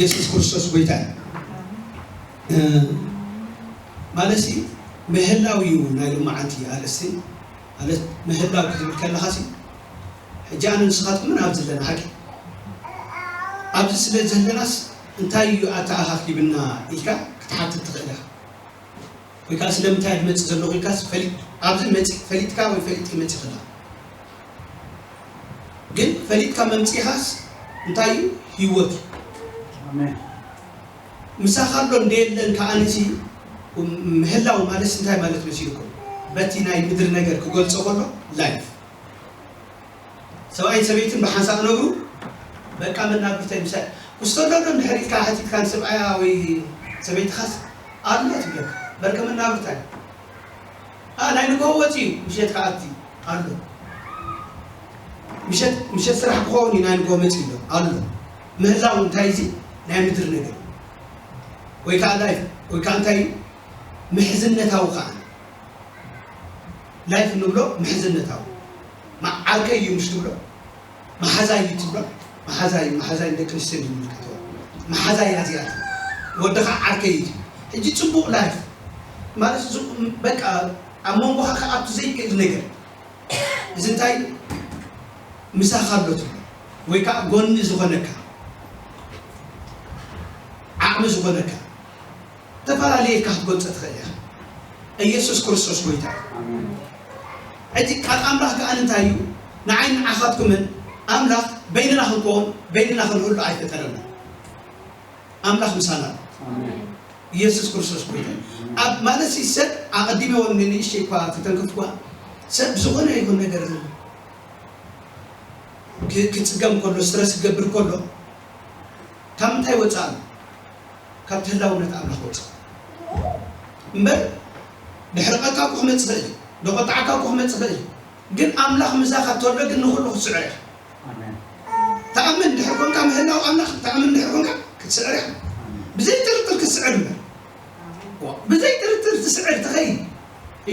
የሱስ ክርስቶስ ጎይታ እዩ። እ፣ ማለትሲ ምህላው እዩ ናይ ሎማዓንቲ ኣርእስቲ። ማለት ምህላው ክትብል ከለኻሲ ሕጂ ኣነ ንስኻትኩምን ኣብዚ ዘለና ሓቂ። ኣብዚ ስለ ዘለናስ እንታይ እዩ ኣተኣኻኺብና ኢልካ ክትሓትት ትኽእል ኢኻ። ወይ ከዓ ስለምንታይ ዝመፅእ ዘለኹ ኢልካስ ፈሊጥ-፣ ኣብዚ መፂ-፣ ፈሊጥካ ወይ ፈሊጥ ይመፅእ ከለኻ ግን ፈሊጥካ መምፂኻስ እንታይ እዩ? ህይወት እዩ። ኣሜን። ምሳኻ ኣሎ እንደ የለን ከኣንሲ ምህላው ማለት እንታይ ማለት መሲልኩም? በቲ ናይ ምድሪ ነገር ክገልጾ ከሎ ላይፍ ሰብኣይን ሰበይትን ብሓንሳእ ክነብሩ በቃ መናብርተይ ምሳይ ክስተሎ ዶ እንድሕር ኢልካ ሓቲትካ ንሰብኣያ ወይ ሰበይትኻስ ኣሎ ትብለካ በርቀ መናብርታይ ኣ ናይ ንጎ ወፂ ምሸት ከኣቲ ኣሎ ምሸት ምሸት ስራሕ ክኸውን እዩ ናይ ንጎ መፂ ኣሎ ኣሎ ምህላው እንታይ እዚ ናይ ምድሪ ነገር ወይ ከዓ ላይፍ ወይ ከዓ እንታይ ምሕዝነታዊ ከዓ ላይፍ ንብሎ ምሕዝነታዊ ዓርከይ እዩ ምሽ ትብሎ መሓዛይ እዩ ትብሎ መሓዛይ መሓዛይ ንደቂ ኣንስትዮ ዝምልከትዎ መሓዛይ ኣዚኣት ወድኻ ዓርከይ እዩ ሕጂ ፅቡቕ ላይፍ ማለት በቃ ኣብ መንጎኻ ከኣቱ ዘይክእል ነገር እዚ እንታይ ምሳኻ ኣሎ ትብሎ ወይ ከዓ ጎኒ ዝኾነካ ዓቕሚ ዝኾነካ ዝተፈላለየ ኢልካ ክትገልጾ ትኽእል ኢኻ። ኢየሱስ ክርስቶስ ጎይታ እዩ። ሕጂ ቃል ኣምላኽ ከኣ እንታይ እዩ? ንዓይ ንዓኻትኩምን ኣምላኽ በይንና ክንከውን በይንና ክንህሉ ኣይፈጠረና። ኣምላኽ ምሳና ኣሎ። ኢየሱስ ክርስቶስ ጎይታ እዩ። ኣብ ማለት ሰብ ኣቐዲመ እውን ንእሽተይ እኳ ክተንክፍኳ ሰብ ዝኾነ ይኹን ነገር ክፅገም ከሎ ስትረስ ክገብር ከሎ ካብ ምንታይ ወፃእ ኣሎ? ካብ ተላውነት ኣምላኽ ወፃእ እምበር ድሕርቐካ እኮ ክመፅእ ይኽእል እዩ። ደቆጣዕካ እኮ ክመፅእ ይኽእል እዩ። ግን ኣምላኽ ምሳኻ ተሎ ግን ንኹሉ ክትስዕር ኢኻ። ተኣምን ድሕር ኮንካ ምህላው ኣምላኽ ተኣምን ድሕር ኮንካ ክትስዕር ኢኻ። ብዘይ ጥርጥር ክትስዕር እምበር ብዘይ ጥርጥር ትስዕር ትኸይድ።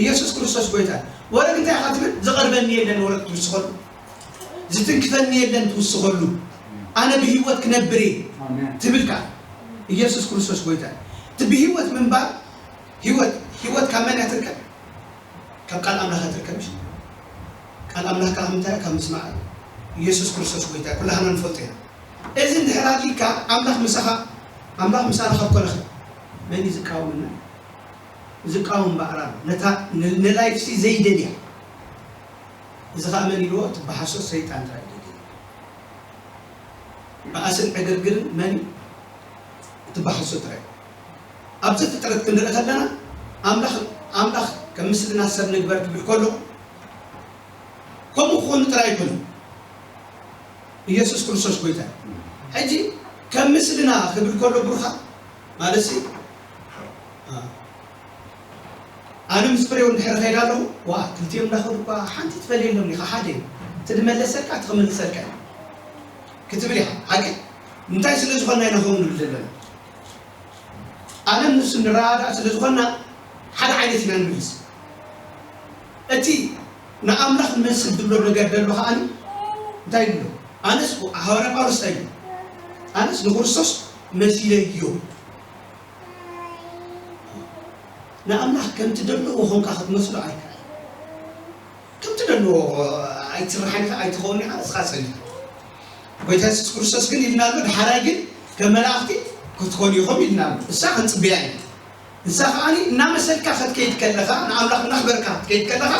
ኢየሱስ ክርስቶስ ጎይታ ወረግ እንታይ ኢኻ ትብል? ዝቐርበኒ የለን ወረግ ትውስኸሉ ዝትንክፈኒ የለን ትውስኸሉ ኣነ ብህይወት ክነብር እየ ትብል ከዓ ኢየሱስ ክርስቶስ ጎይታ እቲ ብህይወት ምንባር ህይወት ህይወት ካብ መን እያ ትርከብ ካብ ቃል ኣምላኽ እያ ትርከብ ቃል ኣምላኽ ከዓ ምንታይ ካብ ምስማዕ ኢየሱስ ክርስቶስ ጎይታ ኩላህና ንፈልጦ ኢና እዚ እንድሕር ኣሊካ ኣምላኽ ምሳኻ ኣምላኽ ምሳና ካብ ኮነኸ መን እዩ ዝቃወመና ዝቃወም ባዕራ ነታ ንላይፍሲ ዘይደልያ እዚ ከዓ መን ኢልዎ ትበሓሶ ሰይጣን ጥራይ ደልዩ በኣስን ዕግርግርን መን ትበሓሶ ጥራይ ኣብዚ ፍጥረት ክንርኢ ከለና ኣምላኽ ኣምላኽ ከም ምስልና ሰብ ንግበር ክብል ከሎ ከምኡ ክኾኑ ጥራይ ኣይኮነን ኢየሱስ ክርስቶስ ጎይታ ሕጂ ከም ምስልና ክብል ከሎ ብሩኻ ማለት ኣነ ምስ ፍሬው እንድሕር ኸይድ ኣለኹ ዋ ክልቲኦም እንዳኸዱ እኳ ሓንቲ ትፈልየሎም ኢኻ ሓደ እዩ እቲ ድመለሰልካ እቲ ክምልሰልካ እዩ ክትብል ኢኻ ሓቂ እንታይ ስለ ዝኾንና ኢና ከምኡ ንብል ዘለና ኣነ ንሱ ንረዳእ ስለ ዝኾንና ሓደ ዓይነት ኢና ንምልስ እቲ ንኣምላኽ ንመስል ዝብሎ ነገር ዘሎ ከዓኒ እንታይ ይብሎ ኣነስ ሃዋርያ ጳውሎስ እንታይ ይብሎ ኣነስ ንክርስቶስ መሲለዮ ንኣምላኽ ከምቲ ደለዎ ኾንካ ክትመስሎ ኣይከኣል ከምቲ ደለዎ ኣይትስራሕን ኢኻ ኣይትኸውን ኢኻ እስኻ ጸኒኻ ጎይታ የሱስ ክርስቶስ ግን ኢልና ኣሎ ድሓራይ ግን ከም መላእኽቲ ክትኾኑ ኢኹም ኢልና ኣሎ እሳ ክንጽበያ ኢና ንሳ ከዓኒ እናመሰልካ ክትከይድ ከለኻ ንኣምላኽ እናኽበርካ ክትከይድ ከለኻ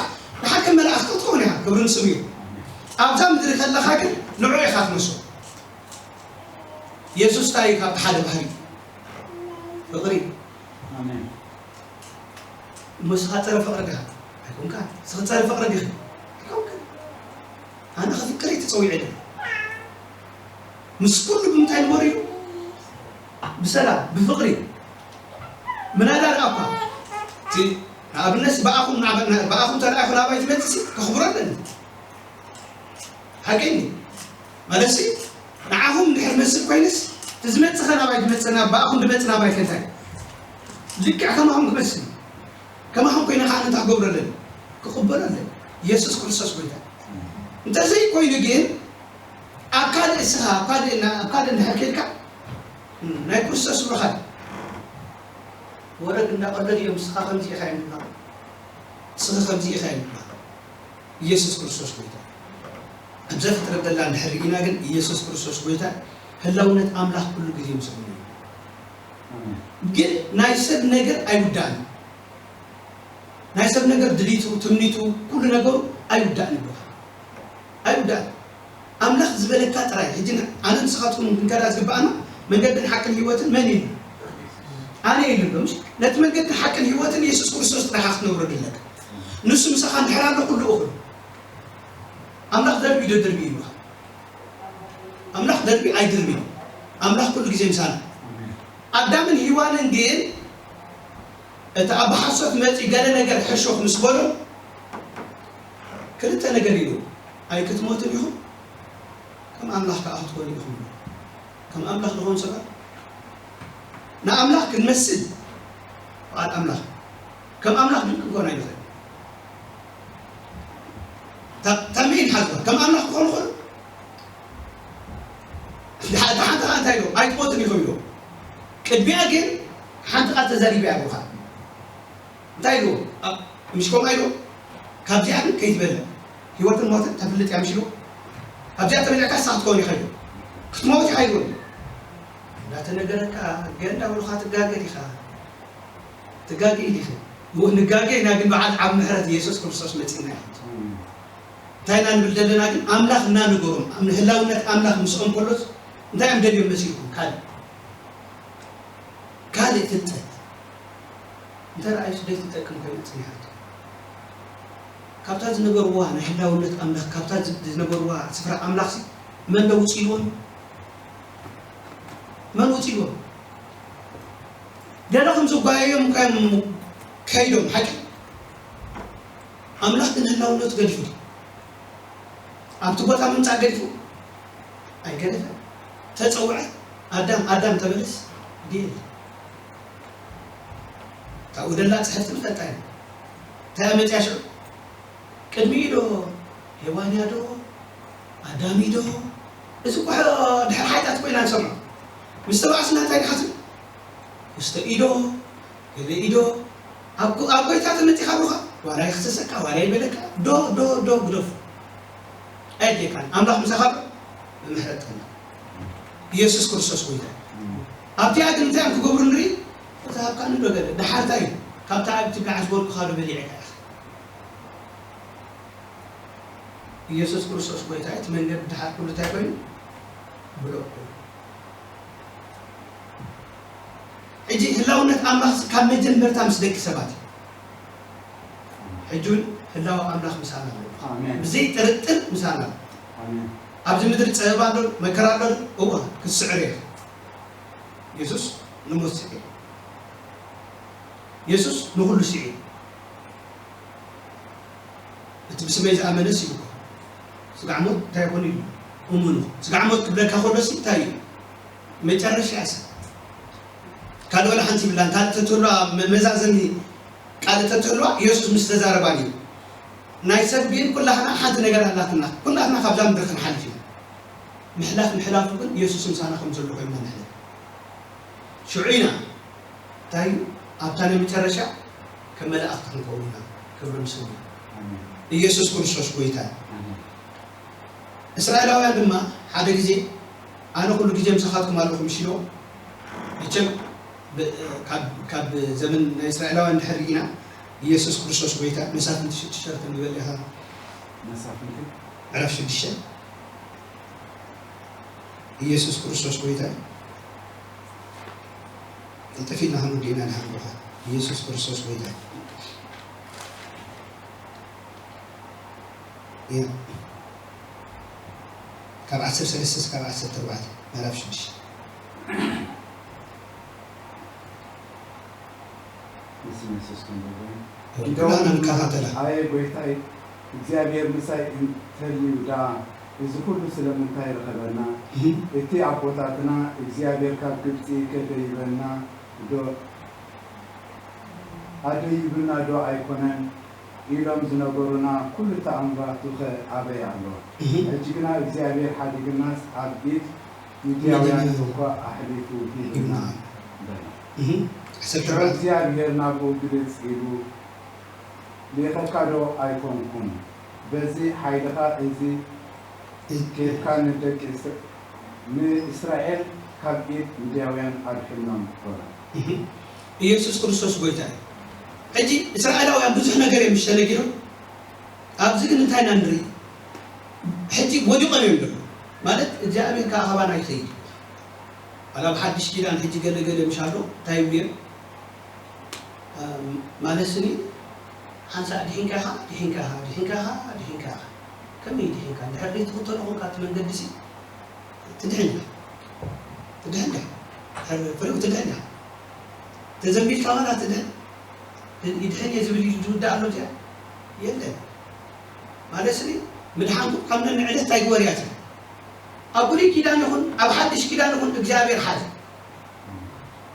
ንሓደ መላእኽቲ ክትኸውን ኢኻ ክብሪ ንስሙ እዩ ኣብዛ ምድሪ ከለኻ ግን ንዑ ኢኻ ትመስሎ የሱስ እንታይ እዩ ካብቲ ሓደ ባህሪ ፍቕሪ ኣሜን እሞ ስኻ ፀረ ፍቕሪ ዲኻ ኣይኮንካ ስኺ ፀረ ፍቕሪ ዲኺ ኣይኮንካ ኣነ ክፍቅር እዩ ተፀዊዐ ዶ ምስ ኩሉ ብምንታይ ንበሩ እዩ ብሰላም ብፍቕሪ ምናዳ ደኣ እኳ እቲ ንኣብነት ብኣኹም ብኣኹም ተረኣኹ ናባይ ትመፅእ ከኽብሮ ኣለኒ ሓቀኒ ማለትሲ ንዓኹም ድሕር መስል ኮይንስ እቲ ዝመፅእ ኸ ናባይ ዝመፅእ ናብ ብኣኹም ዝመፅእ ናባይ ከ እንታይ ልክዕ ከማኹም ክመስል ከማኹም ኮይነ ከዓ እንታይ ክገብረለን ክቕበለለን የሱስ ክርስቶስ ጎይታ እንተዘይኮይኑ ግን ኣብ ካልእ እስኻ ኣብ ካልእ እንድሕር ከድካ ናይ ክርስቶስ ብርሃን ወረድ እንዳቐለል እዮም። ንስኻ ከምዚ ኢኻ ይምና፣ ንስኻ ከምዚ ኢኻ ይምና። ኢየሱስ ክርስቶስ ጎይታ። ኣብ ዘፍጥረት ደላ እንድሕር ርኢና ግን ኢየሱስ ክርስቶስ ጎይታ፣ ህላውነት ኣምላኽ ኩሉ ግዜ ምስኡ እዩ። ግን ናይ ሰብ ነገር ኣይውዳእን። ናይ ሰብ ነገር ድሊቱ፣ ትምኒቱ፣ ኩሉ ነገሩ ኣይውዳእን ይብሉኻ። ኣይውዳእን። ኣምላኽ ዝበለካ ጥራይ። ሕጂ ን-፣ ኣነ ንስኻትኩም ክንከዳ ዝግብኣና መንገድን ሓቅን ህይወትን መን እዩ? ኣነ የለን ዶ፣ ምሽ? ነቲ መንገድን ሓቅን ህይወትን የሱስ ክርስቶስ ጥራይ ኢኻ ክትነብሮ ድለካ። ንሱ ምሳኻ እንድሕር ኣሎ ኩሉ እኹል። ኣምላኽ ደርቢ ዶ ድርቢ ይብሉኻ? ኣምላኽ ደርቢ ኣይድርብን። ኣምላኽ ኩሉ ግዜ ምሳና። ኣዳምን ሄዋንን ግን እቲ ኣብ ሓሶት መጺ ገለ ነገር ሕሹኽ ምስ በሎ ክልተ ነገር ኢሉ፣ ኣይክትሞትን ኢኹም፣ ከም ኣምላኽ ከኣ ክትኮኑ ኢኹም። ከም ኣምላኽ ዝኾኑ ሰባት ንኣምላኽ ክንመስል ፍቓድ ኣምላኽ፣ ከም ኣምላኽ ግን ክንኮን ኣይንኽእል። ታ-፣ ታመይ ንሓዝዋ፣ ከም ኣምላኽ ክኾኑ ኾኑ። እታ ሓንቲ ኸኣ እንታይ ኢሉ? ኣይትሞትን ኢኹም ኢሉ። ቅድሚያ ግን ሓንቲ ቃል ተዛሪበ እያ ብሩኻ። እንታይ ኢሉ? ኣ-፣ ምሽ ከምኡ ኢሉ? ካብዚኣ ግን ከይትበልዕ፣ ህይወትን ሞትን ተፍልጥ እያ ምሽ ኢሉ? ካብዚኣ ተበሊዕካ ንስኻ ክትከውን ኢኻ ኢሉ። ክትሞት ኢኻ ኢሉ። እንዳተነገረካ ገለ እንዳበሉኻ ትጋገ ዲኻ? ትጋገ ኢኻ። ንጋገ ኢና፣ ግን በዓል ዓቢ ምሕረት ኢየሱስ ክርስቶስ መጺእና እዩ። እንታይ ኢና ንብል ዘለና ግን? ኣምላኽ እናነገሮም፣ ኣብ ህላውነት ኣምላኽ ምስኦም ከሎስ እንታይ እዮም ደልዮም መሲልኩም? ካልእ፣ ካልእ ፍልጠት። እንተ ረኣዩስ ደይ ትጠቅም ኮይና ጽኒሓቶ። ካብታ ዝነበርዋ ናይ ህላውነት ኣምላኽ፣ ካብታ ዝ-፣ ዝነበርዋ ስፍራ ኣምላኽሲ መን ዶ ውጽእዎም? መን ውጽእዎም? ገለ ከም ዝጓየዮም ከ-፣ ከይዶም ሓቂ። ኣምላኽ ግን ህላውነቱ ገዲፉ ድዩ? ኣብቲ ቦታ ምምጻእ ገዲፉ? ኣይገደፈን። ተጸውዐ፣ ኣዳም፣ ኣዳም ተመለስ፣ ድየ? ካብኡ ደላ ጽሕፍቲ ንፈልጣ ኢና። እንታይ እያ መጽያ ሽዑ? ቅድሚኡ ዶ? ሄዋን እያ ዶ? ኣዳም እዩ ዶ? እዚ እኮ ድሕሪ ሓጢኣት ኮይና ንሰምዖ። ምስ ተባእስና እንታይ ንሓስብ? ክስተ ኢዶ፣ ገለ ኢዶ፣ ኣብ ጎ-፣ ኣብ ጎይታ ተመጺኻ ብሩኻ፣ ዋላ ይኽሰሰካ፣ ዋላ ይበለካ፣ ዶ፣ ዶ፣ ዶ፣ ግደፎ። ኣየድልየካን። ኣምላኽ ምሳኻ ኣሎ፣ ብምሕረት ጠምት። ኢየሱስ ክርስቶስ ጎይታ እዩ። ኣብቲኣ ግን እንታይ እዮም ክገብሩ ንርኢ? ዝሃብካኒ ዶ ገለ፣ ደሓር እንታይ እዩ? ካብታ ኣብቲ መዓስ ወርቅኻ ዶ በሊዕካ ኢኻ? ኢየሱስ ክርስቶስ ጎይታ እዩ። እቲ መንገዲ ደሓር ኩሉ እንታይ ኮይኑ? ብሎክ ኮይኑ። ሕጂ ህላውነት ኣምላኽ ካብ መጀመርታ ምስ ደቂ ሰባት እዩ። ሕጂ እውን ህላወ ኣምላኽ ምሳና ኣሎ። ኣሜን። ብዘይ ጥርጥር ምሳና ኣሎ። ኣሜን። ኣብዚ ምድሪ ጸበባ ኣሎ፣ መከራ ኣሎ፣ እወ፣ ክትስዕር ኢኻ። የሱስ ንሞት ስዒሩ። የሱስ ንኹሉ ስዒሩ። እቲ ብስመይ ዝኣመነስ ኢሉ እኮ። ስጋዕ ሞት እንታይ ይኾን ኢሉ? እሙን። ስጋዕ ሞት ክብለካ ከሎሲ እንታይ እዩ? መጨረሻ ሰብ። ካልእ ወላ ሓንቲ ይብላን። ካልእ ተትህልዋ መ-፣ መዛዘሚ ቃል ተትህልዋ የሱስ ምስ ተዛረባን እዩ። ናይ ሰብ ግን ኩላህና ሓንቲ ነገር ኣላትና። ኩላህና ካብዛ ምድሪ ክንሓልፍ ኢና። ምሕላፍ ምሕላፉ ግን የሱስ ምሳና ከም ዘሎ ኮይንና ንሕለፍ። ሽዑ ኢና እንታይ እዩ? ኣብታ ናይ መጨረሻ ከም መላእኽቲ ክንከውን ኢና። ክብሪ ምስሉ። ኣሜን። ኢየሱስ ክርስቶስ ጎይታ። ኣሜን። እስራኤላውያን ድማ ሓደ ግዜ ኣነ ኩሉ ግዜ ምሳኻትኩም ኣለኹ ምሽ ኢሎም። መቸም ብ-፣ ካብ፣ ካብ ዘመን ናይ እስራኤላውያን ድሕር ርኢና ኢየሱስ ክርስቶስ ጎይታ። መሳፍንቲ ሽዱሽተ ሸርተ ንበል ኢኻ። መሳፍንቲ ምዕራፍ ሽዱሽተ። ኢየሱስ ክርስቶስ ጎይታ። ቅልጥፍ ኢልና ክንውድእ ኢና ንሓምዱኻ። ኢየሱስ ክርስቶስ ጎይታ። ያ። ካብ ዓሰርተ ሰለስተ እስካብ ዓሰርተ ኣርባዕተ፣ ምዕራፍ ሽዱሽተ። ንስም የሱስ ክንብሎ። ኩላህና ንከታተላ። ኣየ ጎይታይ፣ እግዚኣብሔር ምሳይ እንተልዩ ደኣ፣ እዚ ኩሉ ስለምንታይ ረኸበና? እህ። እቲ ኣቦታትና እግዚኣብሔር ካብ ግብጺ ከደይበና ዶ፣ ኣደይብና ዶ ኣይኮነን? ኢሎም ዝነገሩና ኩሉ ተኣምራቱኸ ኣበይ ኣሎ? እህ። ሕጂ ግና እግዚኣብሔር ሓዲግናስ ኣብ ኢድ ሚድያውያን እኳ ኣሕሊፉ ሂቡና በለ። ሽዑ እግዚኣብሔር ናብኡ ግልጽ ኢሉ፣ ልኢኸካ ዶ ኣይኮንኩን? በዚ ሓይልኻ እዚ ኬድካ ንደቂ እስራ-፣ ንእስራኤል ካብ ኢድ ሚድያውያን ኣድሕኖም በሎ። ኢየሱስ ክርስቶስ ጎይታ እዩ። ሕጂ እስራኤላውያን ብዙሕ ነገር እዮም ተነጊሮም። ኣብዚ ግን እንታይ ኢና ንርኢ? ሕጂ ወዲቖም እዮም ዘለዉ። ማለት እግዚኣብሔር ከኣ ካባና ይኸይድ። ዋላ ኣብ ሓድሽ ኪዳን ሕጂ ገለ ገለ ምሽ ኣሎ እንታይ ይብሉ እዮም? ማለት ስኒ ሓንሳእ ድሒንካ ኢኻ ድሒንካ ኢኻ ድሒንካ ኢኻ ድሒንካ ኢኻ። ከመይ ድሒንካ? እንድሕር ዘይትኽተሎ ኾንካ እቲ መንገዲ ሲ ትድሕን ኢኻ። ትድሕን ኢኻ። ፍሬው ትድሕን ኢኻ። ተዘንቢልካ ዋላ ትድሕን። ይድሕን እየ ዝብል ኢሉ ዝውዳእ ኣሎ እዚኣ? የለን። ማለት ስኒ ምድሓንኩም ካብ ነንዕለት እንታይ ግበር እያ ትብል? ኣብ ብሉይ ኪዳን ይኹን ኣብ ሓድሽ ኪዳን ይኹን እግዚኣብሔር ሓደ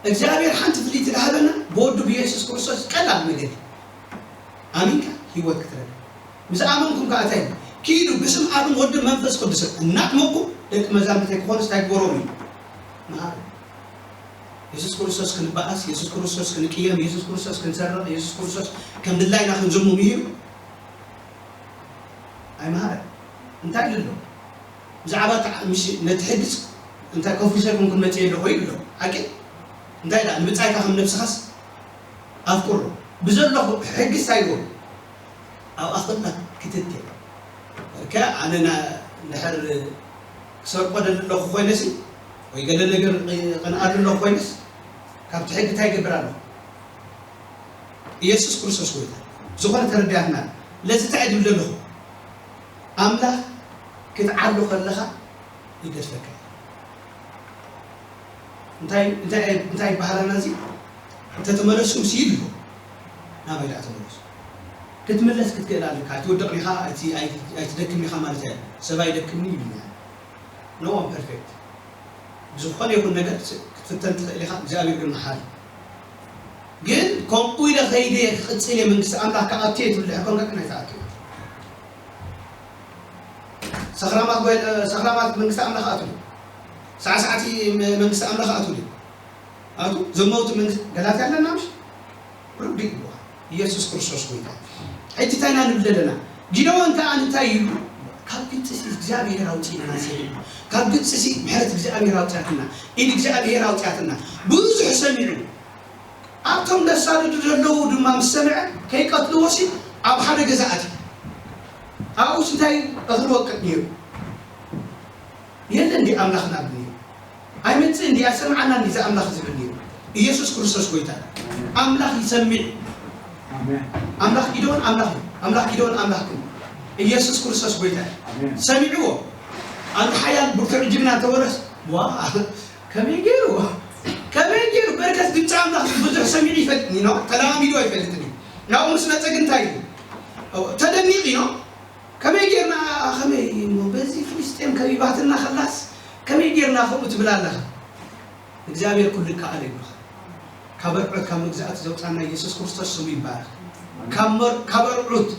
እግዚኣብሔር ሓንቲ ፍልይቲ ዝሃበና ብወዱ ብየሱስ ክርስቶስ ቀላል ነገር እዩ። ኣሚንካ ህይወት ክትረክብ ምስ ኣመንኩም ከዓ እንታይ ኪዱ ብስም ኣብን ወድን መንፈስ ቅዱስን እናጥመቁ ደቂ መዛምርተይ ክኾኑስ እንታይ ግበሮም እዩ? መሃሩ። የሱስ ክርስቶስ ክንበኣስ፣ የሱስ ክርስቶስ ክንቅየም፣ የሱስ ክርስቶስ ክንሰርቕ፣ የሱስ ክርስቶስ ከም ድላይና ክንዝሙ ምሂሩ ኣይመሃረን። እንታይ ኢሉ ኣሎ? ብዛዕባ እቲ ምስ ነቲ ሕግስ እንታይ ከፊሰ ይኮንኩን መጽየ ኣለኹ ኢሉ ኣሎ። ሓቂ እንታይ ደኣ ንብጻይካ ከም ነብስኻስ ኣፍቅሮ ብዘለኹ ሕግስ ኣይብሉ ኣብ ኣኽልና ክትትል ከ ኣነ ድሕር ክሰርቆ ደሊ ኣለኹ ኮይነሲ ወይ ገለ ነገር ቅንኣሉ ኣለኹ ኮይነስ ካብቲ ሕጊ እንታይ ይገብር ኣለኹ? ኢየሱስ ክርስቶስ ጎይታ ዝኾነ ተረዳትና ለዚ እንታይ ድብል ኣለኹ ኣምላኽ ክትዓሉ ከለኻ ይገድፈካ እንታይ እንታይ ይበሃለና እዚ እንተተመለስኩም ሲሉ ናበይ ደኣ ተመለሱ ክትምለስ ክትክእል ኣለካ ኣይትወድቕ ኢኻ ኣይትደክም ኢኻ ማለት እያ ሰብ ኣይደክምን ይብልና no one perfect ብዝኾነ ይኹን ነገር ክትፍተን ትኽእል ኢኻ እግዚኣብሔር ግን መሓሪ ግን ከምኡ ኢለ ከይደ ክቕፅል እየ መንግስቲ ኣምላኽ ክኣቱ እየ ትብል ድሕር ኮንካ ግን ኣይትኣቱ ሰኽራማት መንግስቲ ኣምላኽ ኣቱ ሳዕሳዕቲ መንግስቲ ኣምላኽ ኣቱ ኣቱ ዘመውቲ መንግስቲ ገላትያ ኣለና ምሽ ርዱእ ይግባእ ኢየሱስ ክርስቶስ ጎይታ ሕጂ እንታይ ኢና ንብል ዘለና ጊደዎን ከዓ እንታይ ይብሉ ካብ ግብፅሲ እግዚኣብሔር ኣውፅእና ሰብ ካብ ግብፅሲ ምሕረት እግዚኣብሔር ኣውፅኣትና ኢድ እግዚኣብሔር ኣውፅኣትና ብዙሕ ሰሚዑ ኣብቶም ዘሳድዱ ዘለዉ ድማ ምስ ሰምዐ ከይቀትልዎሲ ኣብ ሓደ ገዛ ኣትዩ ኣብኡስ እንታይ እኽሊ ወቅጥ ነይሩ የለ እንዲ ኣምላኽና ብል ነይሩ ኣይመጽእ እንዲ ኣይሰምዓና እንዲ እዚ ኣምላኽ ዝብል ነይሩ ኢየሱስ ክርስቶስ ጎይታ ኣምላኽ ይሰሚዕ ኣምላኽ ጊደዎን ኣምላኽ እዩ ኣምላኽ ጊደዎን ኣምላኽ ግን ኢየሱስ ክርስቶስ ጎይታ ሰሚዕዎ ኣንቲ ሓያል ብርቱዕ ጅግና ተወረስ ዋ ከመይ ገይሩ ከመይ ገይሩ በረከት ድምፂ ኣምላኽ ብዙሕ ሰሚዑ ይፈልጥ ነው ተለማሚዶ ኣይፈልጥን እዩ ናብኡ ምስ መፀ ግን እንታይ እዩ ተደኒቕ ነው ከመይ ጌርና ከመይ እሞ በዚ ፍልስጤም ከቢባትና ከላስ ከመይ ጌርና ከምኡ ትብል ኣለኻ እግዚኣብሔር ኩሉ ይከኣል ይብልኻ ካብ ኣርዑት ካብ መግዛእቲ ዘውፃና ኢየሱስ ክርስቶስ ስሙ ይባረክ ካብ ኣርዑት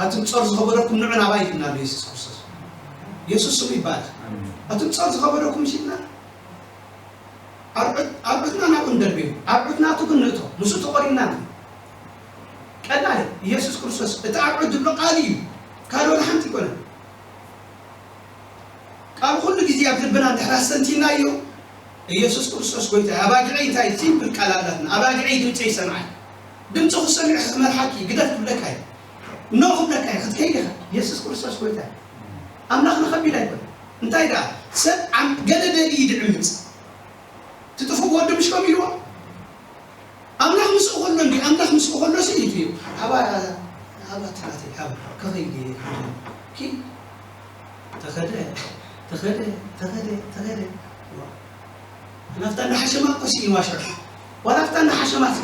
ኣቱም ጾር ዝኸበደኩም ንዑ ናባይ ይብልና ኣሎ ኢየሱስ ክርስቶስ ኢየሱስ ስሙ ይባረክ ኣቱም ጾር ዝኸበደኩም ሽልና ኣርዑትና ናብኡ ንደርብዮ ኣርዑት ናቱ ግን ንእቶ ምስኡ ተቆሪብና ንብል ቀላል ኢየሱስ ክርስቶስ እቲ ኣርዑት ዝብሎ ቃል እዩ ካልእ ወላ ሓንቲ ይኮነ ቃል ኩሉ ግዜ ኣብ ልብና እንድሕር ኣስተንቲናዮ ኢየሱስ ክርስቶስ ጎይታ ኣባጊዐይ እንታይ ሲምፕል ቃል ኣላትና ኣባጊዐይ ድምፀ ይሰምዓል ድምፂ ክሰሚዕ ክመርሓኪ ግደፍ ክብለካ እዩ ኖ ክብለካ እዩ ክትከይድ ኢኻ ኢየሱስ ክርስቶስ ጎይታ ኣምላኽ ንኸቢድ ኣይኮነ እንታይ ደኣ ሰብ ገለ ደሊ ይድዕምፅ ትጥፉ ወዲ ምሽ ከም ኢልዎ ኣምላኽ ምስኡ ከሎ እንዲ ኣምላኽ ምስኡ ከሎ ሲ ኢሉ እዩ ሃባ ሃባ ትናተይ ሃባ ከኸይድ ኪ ተኸደ ተኸደ ተኸደ ተኸደ ናፍታ እንዳሓሸማ እኮ ሲ ይዋሸ ዋላ ፍታ እንዳሓሸማ ሲ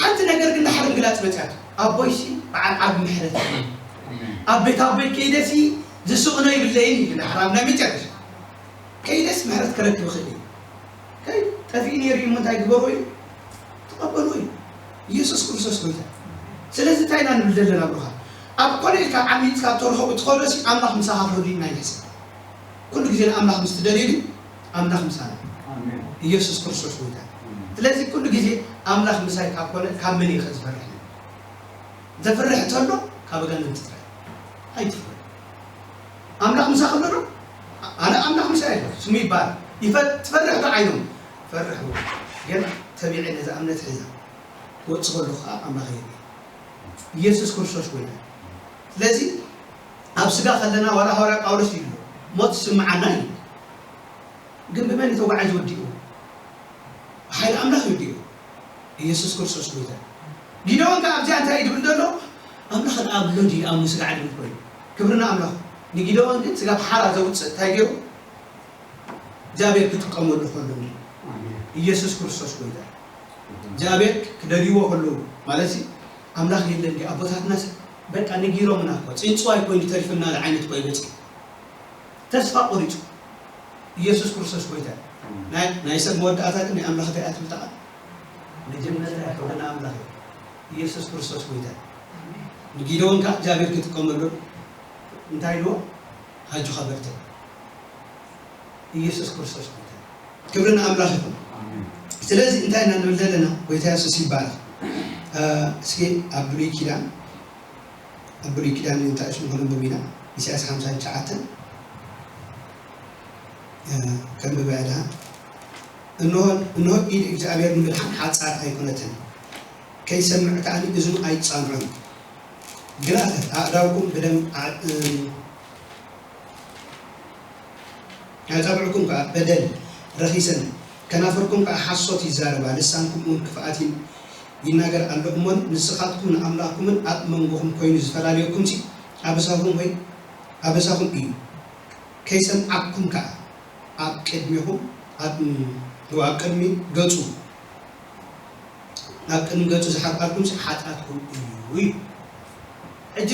ሓንቲ ነገር ግን ንሓደ ምግላፅ መፅያት ኣቦይ ሲ በዓል ዓብ ምሕረት ኣብ ቤት ኣቦይ ከይደ ሲ ዝስቕኖ ይብለይን ኢሉ ንሓራም ናይ መጨረሻ ከይደስ ምሕረት ክረክብ ይኽእል እዩ። ከይ ጠፊኡ ነይሩ እዩ እንታይ ግበርዎ እዩ ተቐበልዎ እዩ። ኢየሱስ ክርስቶስ ጎይታ። ስለዚ እንታይ ኢና ንብል ዘለና ብሩኻ? ኣብ ኮነ ኢልካ ዓሚፅካ ተርኸቡ ትኸዶ ሲ ኣምላኽ ምሳኻ ክህሉ ኢና ይሕሰብ። ኩሉ ግዜ ንኣምላኽ ምስ ትደልዩ ግን ኣምላኽ ምሳና። ኢየሱስ ክርስቶስ ጎይታ። ስለዚ ኩሉ ግዜ ኣምላኽ ምሳይ ካብ ኮነ ካብ መን እየ ዝፈርሕ? ዘፍርሕ ተሎ ካብ ኣጋንንቲ ጥራይ ኣይትፍርሕ። ኣምላኽ ምሳኺ ኣሎ ዶ? ኣነ ኣምላኽ ምሳይ ኣሎ ስሙ ይባል። ይፈ- ትፈርሕ ዶ? ዓይኖም ፈርሕ። ግን ተቢዐ ነዛ እምነት ሒዛ ክወጽእ ከሎ ከዓ ኣምላኽ የርኢ። ኢየሱስ ክርስቶስ ጎይታ። ስለዚ ኣብ ስጋ ከለና ዋላ ሃዋርያ ጳውሎስ ይብሎ ሞት ስምዓና እዩ። ግን ብመን እዩ ተጓዓዝ ወዲኡ? ብሓይሊ ኣምላኽ እዩ ወዲኡ። ኢየሱስ ክርስቶስ ጎይታ። ጊደዎን ከኣ ኣብዚኣ እንታይ እዩ ድብል ዘሎ? ኣምላኽ ኣብ ሎዲ ኣብ ስጋ ዓለም ኮይኑ ክብርና ኣምላኽ። ንጊደዎን ግን ስጋ ብሓራ ዘውፅእ እንታይ ገይሩ? እግዚኣብሔር ክጥቀመሉ ከሎ። ኢየሱስ ክርስቶስ ጎይታ። እግዚኣብሔር ክደልይዎ ከሎ ማለት ሲ ኣምላኽ የለን ድዩ? ኣቦታትና ሲ በቃ ነጊሮምና እኮ ፅንፅዋይ ኮይኑ ተሪፍና ዓይነት ኮይኑ መፅእ ተስፋ ቆሪፁ። ኢየሱስ ክርስቶስ ጎይታ። ናይ ናይ ሰብ መወዳእታ ግን ናይ ኣምላኽ እንታይ እያ ትብል? መጀመርያ ክብሪ ንኣምላኽ እዩ። ኢየሱስ ክርስቶስ ጎይታ። ንጊደዎን ከዓ እግዚኣብሔር ክጥቀመሉ እንታይ ኢልዎ? ኣጆኻ በርትዕ። ኢየሱስ ክርስቶስ ጎይታ። ክብሪ ንኣምላኽ ይኹን። ስለዚ እንታይ ኢና ንብል ዘለና? ጎይታ የሱስ ይባረኽ። እስኪ ኣብ ብሉይ ኪዳን ኣብ ብሉይ ኪዳን እንታይ ሽሙ ከነንብብ ኢና? ኢሳያስ ሓምሳን ትሽዓተን ከንብባ እያ ደኣ። እንሆ እንሆ ኢድ እግዚኣብሔር ንምድሓን ሓጻር ኣይኮነትን፣ ከይሰምዕ ከኣ እዝኑ ኣይጻንዑን። ግና ኣእዳውኩም ብደም ኣጻብዕኩም ከኣ በደል ረኺሰን፣ ከናፍርኩም ከኣ ሓሶት ይዛረባ፣ ልሳንኩም እውን ክፍኣት ይናገር ኣሎ። እሞን ንስኻትኩም ንኣምላኽኩምን ኣብ መንጎኹም ኮይኑ ዝፈላልየኩምሲ ኣበሳኹም ወይ ኣበሳኹም እዩ። ከይሰምዓኩም ከኣ ኣብ ቅድሚኹም ኣብ ኣብ ቅድሚ ገጹ ኣብ ቅድሚ ገጹ ዝሓጣልኩምሲ ሓጢኣትኩም እዩ። ሕጂ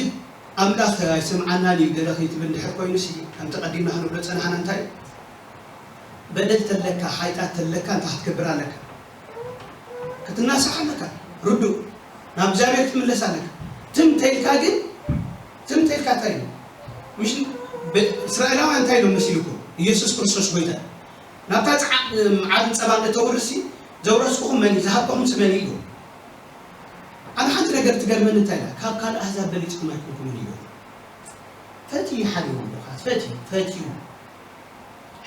ኣምላኽ ኣይሰምዓናን እዩ ገለ ከይትብል እንድሕር ኮይኑሲ፣ ከምቲ ቀዲምና ክንብሎ ጸናሕና እንታይ እዩ? በደል ተለካ፣ ሓጢኣት ተለካ እንታይ ክትገብር ኣለካ? ክትናሳሕ ኣለካ። ርዱእ። ናብ እግዚኣብሔር ክትምለስ ኣለካ። ትም ተይልካ ግን፣ ትም ተይልካ እንታይ እዩ? ምሽ እስራኤላውያን እንታይ ኢሎም መሲልኩም? ኢየሱስ ክርስቶስ ጎይታ። ናብታ ጸዓት ዓድን ጸባን እተውርሲ ዘውረስኩኹም መን እዩ? ዝሃብኩኹምሲ መን እዩ? ኣነ ሓንቲ ነገር ትገርመኒ እንታይ ኢላ? ካብ ካልእ ኣህዛብ በሊጽኩም ኣይኮንኩምን እዩ። ፈትዩ ሓደ ወንድኻ፣ ፈትዩ፣ ፈትዩ።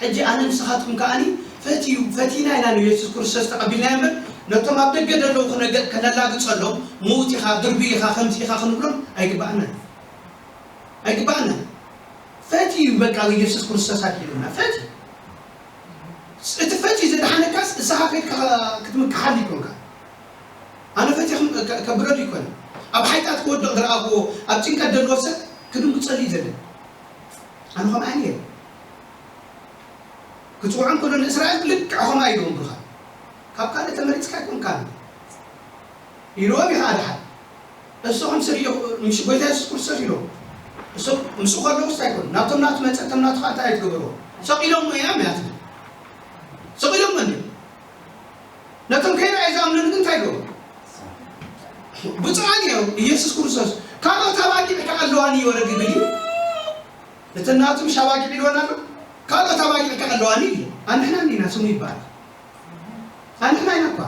ሕጂ ኣነ ንስኻትኩም ከኣኒ ፈትዩ፣ ፈቲና ኢና ንየሱስ ክርስቶስ ተቐቢልናዮ እምበር፣ ነቶም ኣብ ደገ ዘለዉ ክነገ-፣ ከነላግጸሎም፣ ምዉት ኢኻ፣ ድርቢ ኢኻ፣ ከምዚ ኢኻ ክንብሎም ኣይግባኣናን። ኣይግባኣናን። ፈትዩ በቃ ኢየሱስ ክርስቶስ ኣድሒኑና። ፈትዩ። እቲ ፈትዩ ዘድሓነካስ ንስኻ ከይድካ ክትምክሓሉ ይኮንካ። ኣነ ፈትየ ከም-፣ ከ-፣ ከብረሉ ይኮነ። ኣብ ሓይጣት ክወድቕ ዝረኣኽዎ፣ ኣብ ጭንቀት ዘለዎ ሰብ ክድንግጸሉ እዩ ዘለን። ኣነ ከምኣ እየ። ክጽውዖም ከሎ ንእስራኤል ልክዕ ከምኣ ኢሎም ብኻ። ካብ ካልእ ተመሪጽካ ኣይኮንካን። ኢልዎም ኢኻ ኣድሓን። እሱ ከም ስርዮ-፣ ምስ ጎይታ የሱስ ክርስቶስ ኢልዎም። እሱ ምስኡ ከለዉ እንታይ ይኮኑ? ናብቶም ናቱ መጸ፣ እቶም ናቱ ኸኣ እንታይ ኣይትገበርዎ። ሰቕ ኢሎምዎ እዮም እያ ትብል። ሰቕ ኢሎምዎ እንድዮም። ነቶም ከይረኣዩ ዝኣምኑሉ ግን እንታይ ኢልዎም? ብፁዓን እዮም። ኢየሱስ ክርስቶስ ካልኦት ኣባጊዕ ከኣ ኣለዋኒ እዩ ወረዲ ድዩ? እተን ናቱ ምሽ ኣባጊዕ ኢልወን ኣሎ። ካልኦት ኣባጊዕ ከኣ ኣለዋኒ እዩ። ኣንሕና እንዲና ስሙ ይባረኽ። ኣንሕና ኢና እኳ።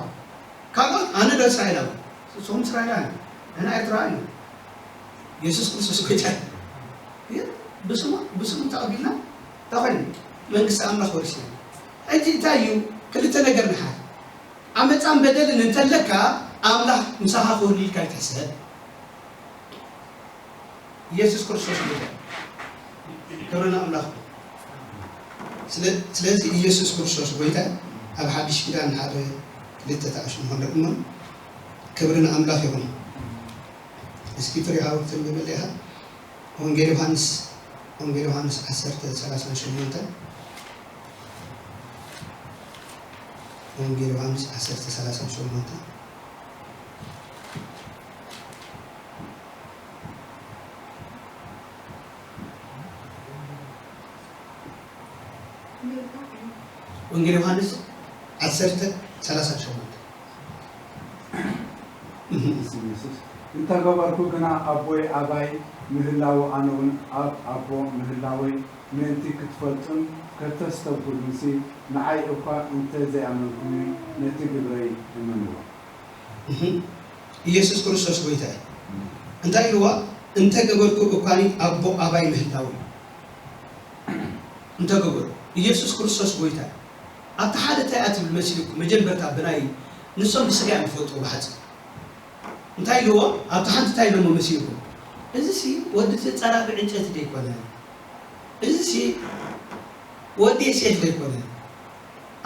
ካልኦት ኣነ ዶ እስራኤላዊ? ንስኹም እስራኤላውያን። ንሕና ኤርትራውያን ኢና። የሱስ ክርስቶስ ጎይታ እዩ። ግን ብስሙ፣ ብስሙ ተቐቢልና እንታይ ኮይኑ? መንግስቲ ኣምላኽ ወሪስና። ሕጂ እንታይ እዩ? ክልተ ነገር ንሓዝ። ዓመፃን በደልን እንተለካ ኣምላኽ ምሳኻ ክህሉ ኢልካ ኣይትሕሰብ። ኢየሱስ ክርስቶስ ጎይታ። ክብሪ ንኣምላኽ። ስለ-፣ ስለዚ ኢየሱስ ክርስቶስ ጎይታ ኣብ ሓድሽ ኪዳን ሓደ ክልተ ተኣሽሙ ክንርኢ እሞ ክብሪ ንኣምላኽ ይኹን። እስኪ ፍሬ ሃወክትን ብምልእኻ ወንጌል ዮሃንስ፣ ወንጌል ዮሃንስ ዓሰርተ ሰላሳን ሸሞንተን። ወንጌል ዮሃንስ ዓሰርተ ሰላሳን ሸሞንተን። ወንጌል ዮሃንስ ዓሰርተ ሰላሳን ሸሞንተን። እንተ ገበርኩ ግና ኣቦይ ኣባይ ምህላዉ ኣነ እውን ኣብ ኣቦ ምህላወይ ምእንቲ ክትፈልጡን ከተስተብህሉንሲ ንዓይ እኳ እንተ ዘይኣመንኩምኒ ነቲ ግብረይ እመንዎ። እህ፣ ኢየሱስ ክርስቶስ ጎይታ እዩ። እንታይ ኢልዋ? እንተ ገበርኩ እኳኒ ኣቦ ኣባይ ምህላው እንተ ገበሩ ኢየሱስ ክርስቶስ ጎይታ እዩ። ኣብቲ ሓደ እንታይ ኣትብል መሲልኩ መጀመርታ ብናይ ንሶም ብስጋ እዮም ዝፈልጡ ብሓፂ እንታይ ኢልዎ ኣብቲ ሓንቲ እንታይ ኢሎሞ መሲልኩ እዚ ሲ ወዲ ዘፀራቢ ዕንጨቲ ደይኮነ እዚ ሲ ወዲ የሴፍ ደይኮነ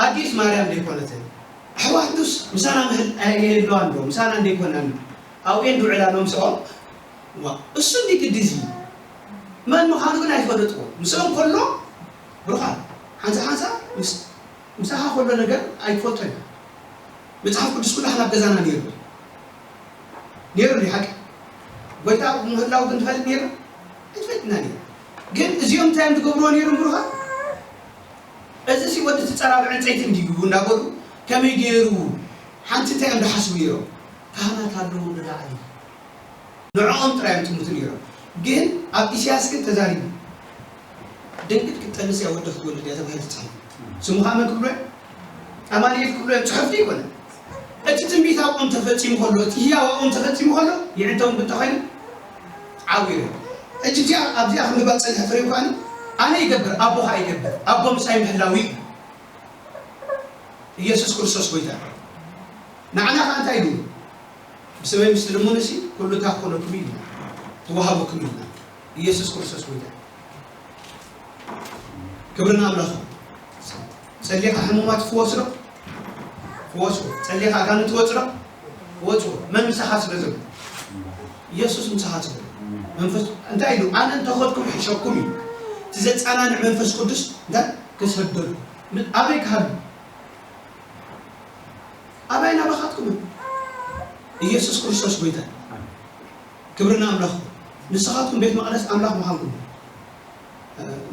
ኣዲስ ማርያም ደይኮነትን ኣሕዋቱስ ምሳና ምህል የህልዋን ዶ ምሳና እንደይኮነን ኣብኤን ድውዕላ ነው ምስኦም ዋ እሱ እንዲ ግዲ እዚ መን ምዃኑ ግን ኣይፈለጥዎ ምስኦም ከሎ ብሩኻት ሓንሳ ሓንሳ ምስ ምሳኻ ከሎ ነገር ኣይትፈልጦ ኢና መፅሓፍ ቅዱስ ኩላሕና ኣብ ገዛና ነይሩ ነይሩ ሓቂ ጎይታ ምህላው ግን ትፈልጥ ነይሩ ኣይትፈልጥና ነይሩ ግን እዚኦም እንታይ እዮም ዝገብርዎ ነይሮም ብሩኻት እዚ ሲ ወዲ እቲ ጸራቢ ዕንፀይቲ እንዲግቡ እንዳበሉ ከመይ ገይሩ ሓንቲ እንታይ እዮም ዝሓስቡ ነይሮም? ካህናት ኣለዉ ንላዕሊ ንዕኦም ጥራይ እዮም ትምህርቲ ነይሮም። ግን ኣብ ኢሳያስ ግን ተዛሪቡ ድንግል ክትጠንስ እያ ወዲ ክትወልድ እያ ተባሂሉ ተጻሒፉ። ስሙ ከዓ መን ክብሎ እዮም? ኣማኑኤል ክብሎ እዮም። ጽሑፍ ዘይኮነ እቲ ትንቢት ኣብኦም ተፈጺሙ ከሎ እቲ ህያው ኣብኦም ተፈጺሙ ከሎ ይዕንተውን ብእንተ ኮይኑ ዓው ይብል። ሕጂ እዚኣ ኣብዚኣ ክንባል ጸኒሐ ፍሬም ከኣ ኣነ ይገብር ኣቦኻ ይገብር ኣቦ ምሳይ ምሕላው እዩ። ኢየሱስ ክርስቶስ ጎይታ ንዓና ከኣ እንታይ ኢሉ ብስመይ ምስ ትልምኑ ሲ ኩሉ እንታይ ክኾነኩም እዩ ኢልና ትወሃበኩም እዩ ኢልና ኢየሱስ ክርስቶስ ጎይታ ክብሪ ንኣምላኽ ጸሊኻ ሕሙማት ፍወስ ዶ ፍወስዎ ጸሊኻ ኣጋንንቲ ወጽ ዶ ወጽዎ መን ምሳኻ ስለ ዘሎ ኢየሱስ ምሳኻ ስለ ዘሎ መንፈስ እንታይ ኢሉ ኣነ እንተኸድኩም ይሕሸኩም እዩ እቲ ዘጻናንዕ መንፈስ ቅዱስ እንታይ ክሰደሉ ኣበይ ክሃሉ ኣበይ ናባኻትኩም እዩ ኢየሱስ ክርስቶስ ጎይታ ክብሪ ንኣምላኽ ንስኻትኩም ቤት መቕደስ ኣምላኽ ምዃንኩም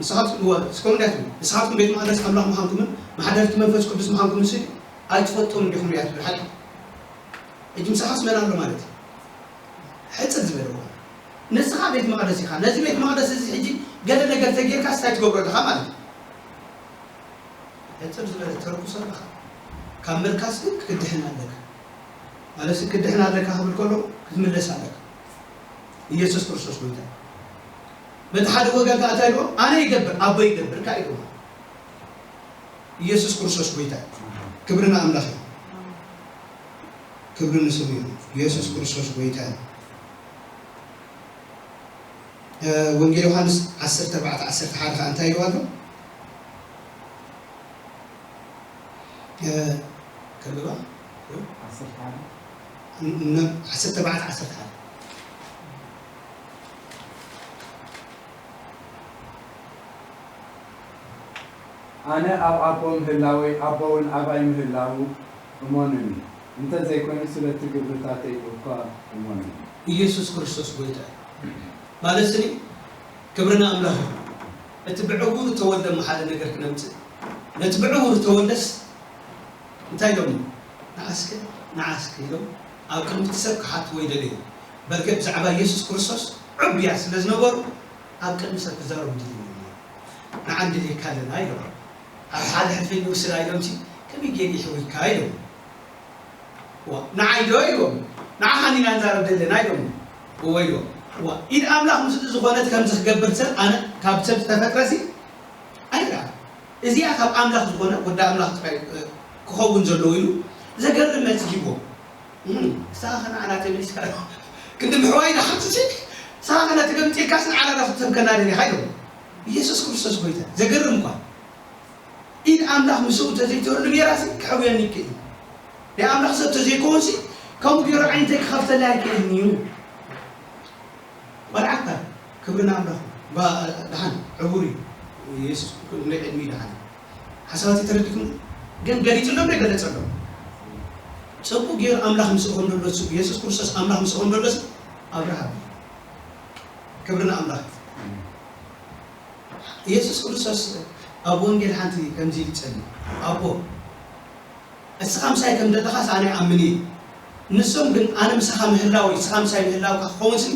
ንስኻትኩም እወ እስከ እንዲያት ንስኻትኩም ቤት መቕደስ ኣምላኽ ምዃንኩምን ማሕደርቲ መንፈስ ቅዱስ ምዃንኩም ስል ኣይትፈልጦም እንዲኹም እያ ትብል ሓቂ ሕጂ ምሳኻስ መን ኣሎ ማለት እዩ ሕፅር ዝበለ እኮ ንስኻ ቤት መቕደስ ኢኻ ነዚ ቤት መቕደስ እዚ ሕጂ ገለ ነገር ተጌርካ ስታይ ትገብሮ ኣለኻ ማለት እዩ ሕፅር ዝበለ ተርኩሶ ኣለኻ ካብ ምርካስ ግን ክትድሕን ኣለካ ማለትሲ ክትድሕን ኣለካ ክብል ከሎ ክትምለስ ኣለካ ኢየሱስ ክርስቶስ ጎይታ በቲ ሓደ ወገን ከዓ እንታይ ኢልዎ ኣነ ይገብር ኣቦ ይገብር ከዓ ኢልዎ ኢየሱስ ክርስቶስ ጎይታ ክብሪ ንኣምላኽ እዩ ክብሪ ንስሙ እዩ ኢየሱስ ክርስቶስ ጎይታ እዩ ወንጌል ዮሃንስ ዓሰርተ ኣርባዕተ ዓሰርተ ሓደ ከዓ እንታይ ኢልዋ ኣሎ ከልባ ዓሰርተ ኣርባዕተ ዓሰርተ ሓደ ኣነ ኣብ ኣቦ ምህላወይ ኣቦ እውን ኣባይ ምህላዉ እመኑኒ፣ እንተ ዘይኮይኑ ስለቲ ግብርታተይ እኳ እመኑኒ። ኢየሱስ ክርስቶስ ጐይታ እዩ። ማለት ስኒ ክብርና ኣምላኽ እዩ። እቲ ብዕውሩ ተወልደ እሞ ሓደ ነገር ክነምጽእ ነቲ ብዕውሩ ተወልደስ እንታይ ኢሎሞ ንዓስከ ንዓስከ ኢሎም ኣብ ቅድሚ እቲ ሰብ ክሓትዎ ይደለዩ። በርገ ብዛዕባ ኢየሱስ ክርስቶስ ዕቡያት ስለ ዝነበሩ ኣብ ቅድሚ ሰብ ክዛረቡ ይደልዩ ነይሮም። ንዓ ንደልየካ ኣለና ኢሎም። ኣብ ሓደ ሕልፊ ንውስዳ ኢሎምሲ ከመይ ጌር ይሕውካ ኢሎም። ንዓይ ዶ ኢሎም ንዓኻ ኢና ንዛረብ ዘለና ኢሎም። እወ ኢሎም። ኢድ ኣምላኽ ምስኡ ዝኾነት ከምዚ ክገብር ሰብ ኣነ ካብ ሰብ ዝተፈጥረሲ ኣይረኣን። እዚኣ ካብ ኣምላኽ ዝኾነ ወዲ ኣምላኽ ጥራይ ክኸውን ዘለዎ ኢሉ ዘገርም መልሲ ሂብዎም። ንስኻ ከ ንዓና ተመሊስካ ክንዲ ምሕዋይ ዶ ሓንቲ ንስኻ ከ ነቲ ገምጢልካስ ንዓና ዶ ክትሰብከና ደሊኻ ኢሎም። ኢየሱስ ክርስቶስ ጎይታ ዘገርም እኳ ኢድ ኣምላኽ ምስኡ እንተዘይትህሉ ጌራሲ ክሕውየኒ ይክእል እዩ። ናይ ኣምላኽ ሰብ እንተዘይከውንሲ ከምኡ ገይሩ ዓይነተይ ክኸፍተለይ ኣይክእልን እዩ። ቆልዓ እኳ ክብሪ ንኣምላኽ እባ ደሓን ዕቡር እዩ ኢየሱስ ክንደይ ዕድሚኡ ደሓን ሓሳባተይ ተረዲእኩም ግን ገሊጹሎም ዶ ኣይገለጸሎም ጽቡቕ ገይሩ ኣምላኽ ምስኡ ከም ዘሎ ኢየሱስ ክርስቶስ ኣምላኽ ምስኡ ከም ዘሎ ኣብርሃም ክብሪ ንኣምላኽ ኢየሱስ ክርስቶስ ኣብ ወንጌል ሓንቲ ከምዚ ኢሉ ጸልዩ ኣቦ እስኻ ምሳይ ከም ዘለኻስ ኣነ ይኣምን እየ ንሶም ግን ኣነ ምሳኻ ምህላወይ ንስኻ ምሳይ ምህላውካ ክኸውን ሲ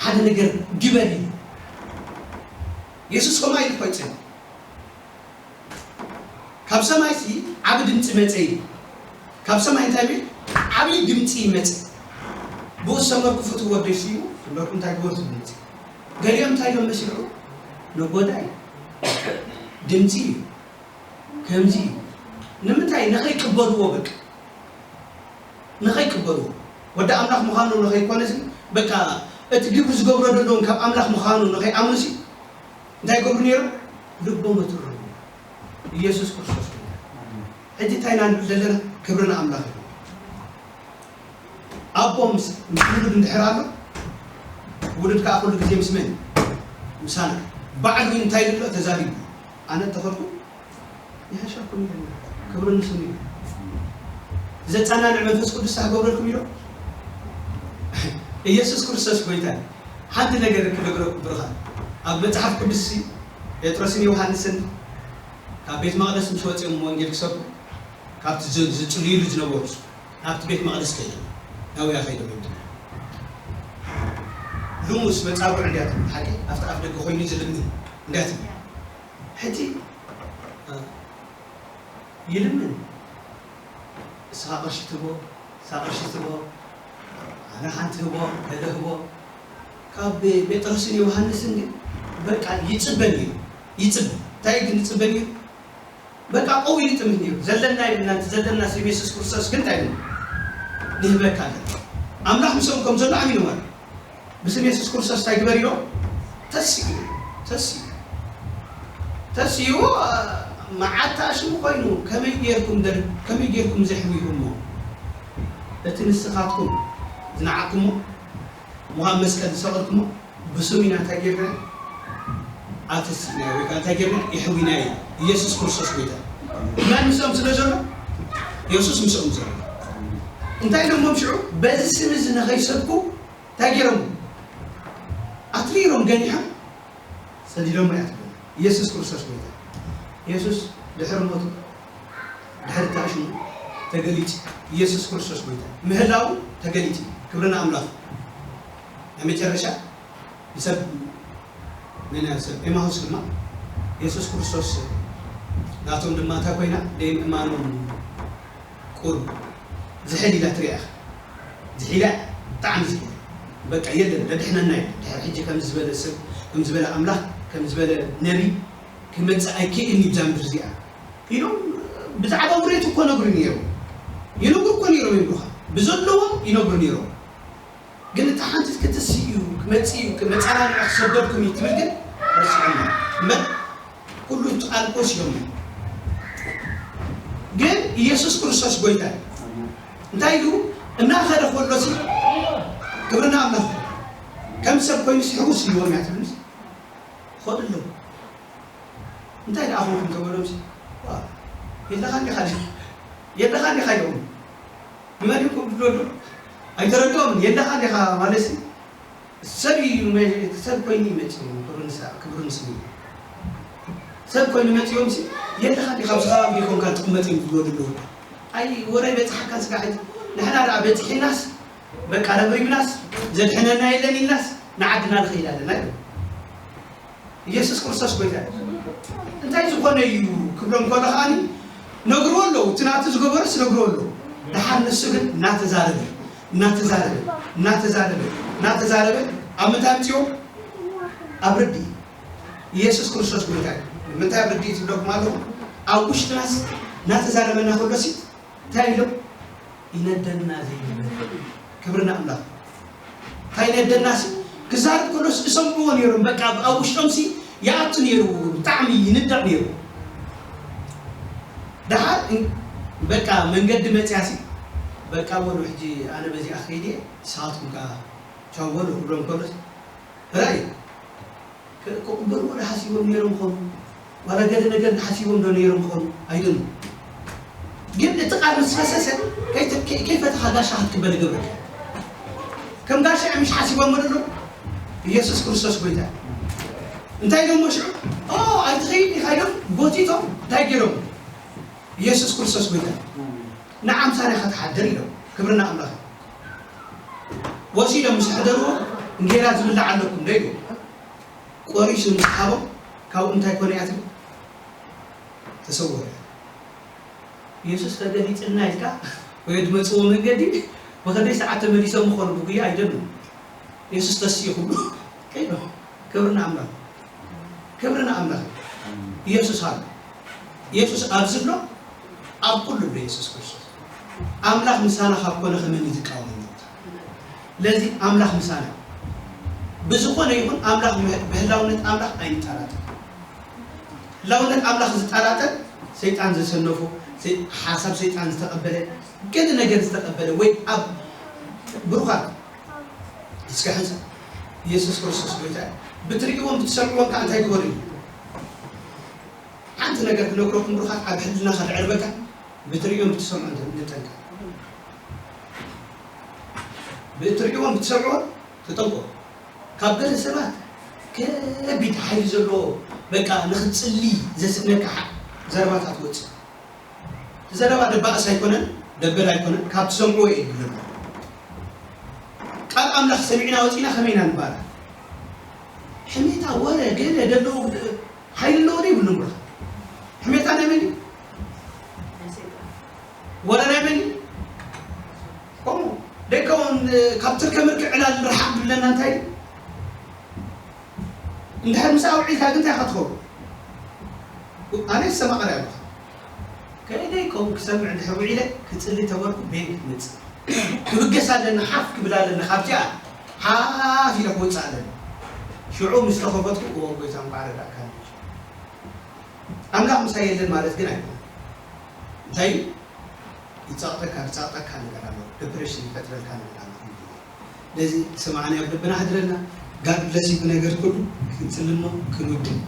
ሓደ ነገር ግበር ኢሉ። የሱስ ከምኡ ኢሉ እኮ ይጽሊ። ካብ ሰማይ ሲ ዓቢ ድምጺ መጸ ኢሉ። ካብ ሰማይ እንታይ ብል? ዓቢ ድምጺ ይመጽ። ብኡ ዝሰመርኩ ፍትው ወደይ ስዩ እምበርኩም እንታይ ግበሩ ትብል ድምጺ። ገሊኦም እንታይ ኢሎም መሲልዑ? ነጎዳይ ድምጺ እዩ። ከምዚ እዩ። ንምንታይ? ንኸይቅበልዎ በቃ። ንኸይቅበልዎ። ወዲ ኣምላኽ ምዃኑ ንኸይኮነ ሲ በቃ እቲ ግብሪ ዝገብሮ ዘለውን ካብ ኣምላኽ ምዃኑ ንኸይኣምኑ ሲ እንታይ ይገብሩ ነይሮም? ልቦም እትርሩ። ኢየሱስ ክርስቶስ እዩ። ሕጂ እንታይ ኢና ንብል ዘለና? ክብሪ ንኣምላኽ እዩ። ኣቦ ምስ ምስ ውሉድ እንድሕር ኣሎ፣ ውሉድ ከኣ ኩሉ ግዜ ምስ መን እዩ? ምሳና። ባዕሉ እንታይ ኢሉ ኣሎ? ተዛሪቡ። ኣነ እተኸልኩ ይሕሸኩም ኢለና። ክብሪ ንስሙ እዩ። ዘጸናንዕ መንፈስ ቅዱስ ክገብረልኩም ኢሎ። ኢየሱስ ክርስቶስ ጎይታ እዩ። ሓንቲ ነገር ክነግረኩም ብሩኻት። ኣብ መጽሓፍ ቅዱስ ሲ ጴጥሮስን ዮሃንስን ካብ ቤት መቕደስ ምስ ወጺኦም ወንጌል ክሰብኩ ካብቲ ዝ- ዝጽልዩሉ ዝነበሩ ናብቲ ቤት መቕደስ ከይዶም ናብያ ከይዶም እዮም። ልሙስ መጻጉዕ እንዲያት ሓቂ ኣብቲ ኣፍ ደገ ኮይኑ ዝልምን እንዲያት ሕጂ እ፣ ይልምን። ንስኻ ቅርሺ ትቦ፣ ንሳ ቅርሺ ትቦ፣ ኣነ ሓንቲ ህቦ፣ ገለ ህቦ። ካብ ጴጥሮስን ዮሃንስን ግን በቃ ይጽበ ነይሩ። ይጽበ። እንታይ ግን ይጽበ ነይሩ? በቃ ቀው ኢሉ ይጥምት ነይሩ። ዘለና ይብልና፣ እቲ ዘለና ስም የሱስ ክርስቶስ ግን እንታይ ይብልና? ንህበካ ኣለና። ኣምላኽ ምስኦም ከም ዘሎ ኣሚኑ ማለት። ብስም የሱስ ክርስቶስ እንታይ ግበር ኢሎ? ተስኡ። ተስኡ። ተስኡ፣ አ፣ መዓት ኣሽሙ ኮይኑ፣ ከመይ ጌርኩም ደር-፣ ከመይ ጌርኩም ዘሕዊኹሞ? እቲ ንስኻትኩም ዝነዓቕኩሞ፣ እሞ ኣብ መስቀል ዝሰቐልኩሞ፣ ብስሙ ኢና እንታይ ጌርና? ኣተሲእናዮ ወይ ከኣ እንታይ ጌርና? የሕዊናዮ። ኢየሱስ ክርስቶስ ጎይታ። መን ምስኦም ስለ ዘሎ? የሱስ ምስኦም ዘሎ። እንታይ ኢሎሞም ሽዑ? በዚ ስም እዚ ንኸይሰብኩ እንታይ ጌሮም? ኣትሪሮም ገኒሖም ሰዲዶም እያ ትብል። ኢየሱስ ክርስቶስ ጎይታ። ኢየሱስ ድሕሪ ሞቱ፣ ድሕሪ ተኣሽሙ ተገሊጹ። ኢየሱስ ክርስቶስ ጎይታ። ምህላው ተገሊጹ። ክብሪ ንኣምላኽ። ናይ መጨረሻ ንሰብ፣ ንሰብ ኤማሁስ ድማ ኢየሱስ ክርስቶስ ናቶም ድማ እንታይ ኮይና? ደይምእማኖም ቁሩብ ዝሕል ኢላ ትሪኣ ኢኻ። ዝሒላ፣ ብጣዕሚ ዝሒላ። በቃ የለን፣ ደድሕነና የለን። ድሕሪ ሕጂ ከምዚ ዝበለ ሰብ፣ ከምዚ ዝበለ ኣምላኽ፣ ከምዚ ዝበለ ነቢ ክመጽእ ኣይክእልን እዩ ብዛ ምድሪ እዚኣ ኢሎም ብዛዕባ ውሬቱ እኮ ነግሩ ነይሮም። ይነግሩ እኮ ነይሮም ይብሉኻ። ብዘለዎም ይነግሩ ነይሮም። ግን እታ ሓንቲ ክትስእ እዩ፣ ክመጽእ እዩ፣ መጸናንዒ ክሰደልኩም እዩ ትብል ግን ረሲዖም እዮም። እምበር ኩሉ ኣልቆስ እዮም። ግን ኢየሱስ ክርስቶስ ጎይታ እዩ። እንታይ ኢሉ እናኸደ ከሎ ሲ ክብርና ኣምላኽ ከም ሰብ ኮይኑ ሲ ሕጉስ ኢልዎም እያ ትብል ሲ ኸዱ ኣለዉ። እንታይ ደኣ ኾንኩም ተበሎም ሲ ዋ የለኻ እንዲኻ የለኻ እንዲኻ ኢሎም ንመን ኢኹም ትብለሉ ኣይተረድኦምን የለኻ እንዲኻ ማለት ሲ ሰብ እዩ መ- ሰብ ኮይኑ እዩ መፂኡ ክብሪ ንሳ- ክብሪ ንስሙ እዩ። ሰብ ኮይኑ መፂኦም ሲ የለኻ እንዲኻ ኣብዚ ከባቢ ዶ ይኮንካ ትቕመጥ እዮም ዝብለሉ ኣለዉ። ኣይ ወረ ኣይበፅሓካን ስጋ ሕጂ ንሕና ደኣ በፂሒናስ በቃ ረብሪብናስ ዘድሕነና የለን ኢልናስ ንዓድና ንኸይድ ኣለና ኢሎም። ኢየሱስ ክርስቶስ ጎይታ እዩ። እንታይ ዝኾነ እዩ ክብሎም ከሎ ከዓኒ ነግርዎ ኣለዉ። እቲ ናቱ ዝገበሮስ ነግርዎ ኣለዉ። ደሓር ንሱ ግን እናተዛረበ እናተዛረበ እናተዛረበ እናተዛረበ ኣብ ምንታይ ኣምፅኦ? ኣብ ርድኢ። ኢየሱስ ክርስቶስ ጎይታ እዩ። ንምንታይ ኣብ ርድኢ ትብለኩም ኣለኹ? ኣብ ውሽጥናስ እናተዛረበና ከሎሲ እንታይ ኢሎም? ይነደና ዘይንበል። ክብሪ ንኣምላኽ። እንታይ ይነደናሲ? ክዛረብ ከሎስ ዝሰምዕዎ ነይሮም። በቃ ኣብ ውሽጦምሲ ይኣቱ ነይሩ። ብጣዕሚ ይንደቕ ነይሩ። ደሓር እን- በቃ መንገዲ መፅያሲ በቃ በሉ ሕጂ ኣነ በዚኣ ከይደ ንስኻትኩም ከዓ ቻው በሉ ክብሎም ከሎስ ራእይ ክቕበልዎ ዶ ሓሲቦም ነይሮም ኾኑ? ዋላ ገለ ነገር ሓሲቦም ዶ ነይሮም ኾኑ? ኣይደኑ። ግን እቲ ቃል ምስ ፈሰሰ ከይፈተኻ ጋሻ ክትቅበል ይገብረካ። ከም ጋሻ እዮም ሓሲቦም ምድሉ ኢየሱስ ክርስቶስ ጎይታ። እንታይ ኢሎም ሽዑ? ኦ ኣይትኸይድ ኢኻ ኢሎም ጎቲቶም እንታይ ገይሮም? ኢየሱስ ክርስቶስ ጎይታ ንዓምሳና ኢኻ ትሓድር ኢሎም። ክብርና ኣምላኽ። ወሲዶም ምስ ሕደርዎ፣ እንጌራ ዝብላዕ ኣለኩም ዶ ኢሉ ቆሪሱ ምስ ሃቦም፣ ካብኡ እንታይ ኮነ እያ ትብል? ተሰወረ። ኢየሱስ ተገሊጽልና ኢልካ ወይ ድመጽዎ መንገዲ ብኸንደይ ሰዓት ተመሊሶም ምኾኑ ብጉያ ኣይደሉን። ኢየሱስ ተስዩ ክብሉ ከይዶም። ክብሪ ንኣምላኽ፣ ክብሪ ንኣምላኽ። ኢየሱስ ኣሎ። ኢየሱስ ኣብዚ ኣሎ፣ ኣብ ኩሉ ኣሎ ኢየሱስ ክርስቶስ። ኣምላኽ ምሳና ካብ ኮነ ከመን እዩ ዝቃወመና? ስለዚ ኣምላኽ ምሳና እዩ። ብዝኾነ ይኹን ኣምላኽ፣ ብህላውነት ኣምላኽ ኣይንጠራጠር። ህላውነት ኣምላኽ ዝጠራጠር ሰይጣን ዘሰነፎ፣ ሰይ-፣ ሓሳብ ሰይጣን ዝተቐበለ፣ ገለ ነገር ዝተቐበለ ወይ ኣብ ብሩኻት እስከ ሕንሳ ኢየሱስ ክርስቶስ ጎይታ እዩ። ብትርእይዎን ብትሰምዕዎን ከዓ እንታይ ግበሩ እዩ? ሓንቲ ነገር ክነግረኩም ብሩኻት፣ ኣብ ሕልናኻ ዘዕርበካ ብትርእዮን ብትሰምዖን ንጠንቀቕ። ብትርእይዎን ብትሰምዕዎን ተጠንቀቑ። ካብ ገለ ሰባት ከቢድ ሓይሊ ዘለዎ በቃ ንኽትጽሊ ዘስእነካ ሓ-፣ ዘረባታት ወጽእ። እቲ ዘረባ ደባእስ ኣይኮነን፣ ደበል ኣይኮነን፣ ካብ ትሰምዕዎ እዩ ዝብለና። ቃል ኣምላኽ ሰሚዕና ወጺና ከመይ ኢና ንባላዕ? ሕሜታ ወረ ገለ ዘለዎ ሓይሊ ኣለዎ ዶ ይብሉ እምበር። ሕሜታ ናይ መን እዩ? ወረ ናይ መን እዩ? ከምኡ ደቀውን ካብ ትርከ ምርክ ዕላል ርሓቕ ዝብለና እንታይ እዩ? እንድሕር ምስ ኣውዒልካ ግን እንታይ ኢኻ ትኸውን? ኣነ ይሰማቕር ኣለኹ። ከይደይ ከምኡ ክሰምዕ እንድሕር ውዒለ ክጽሊ ተበልኩ ቤት ክትመጽእ። ክብገስ ኣለኒ፣ ሓፍ ክብል ኣለኒ፣ ካብዚኣ ሓፍ ኢለ ክወጽእ ኣለኒ። ሽዑ ምስ ተኸፈትኩ፣ እወ ጎይታ እንኳዕ ረዳእካኒ። ኣምላኽ ምሳይ የለን ማለት ግን ኣይኮነን። እንታይ እዩ? ይጸቕጠካ፣ ዝጸቕጠካ ነገር ኣሎ፣ ዲፕሬሽን ይፈጥረልካ ነገር ኣሎ። ስለዚ ስምዓና ኣብ ልብና ኣሕድረልና። ጋድ ብለስ እዩ። ብነገር ኩሉ ክንጽሊ እሞ ክንውድእ።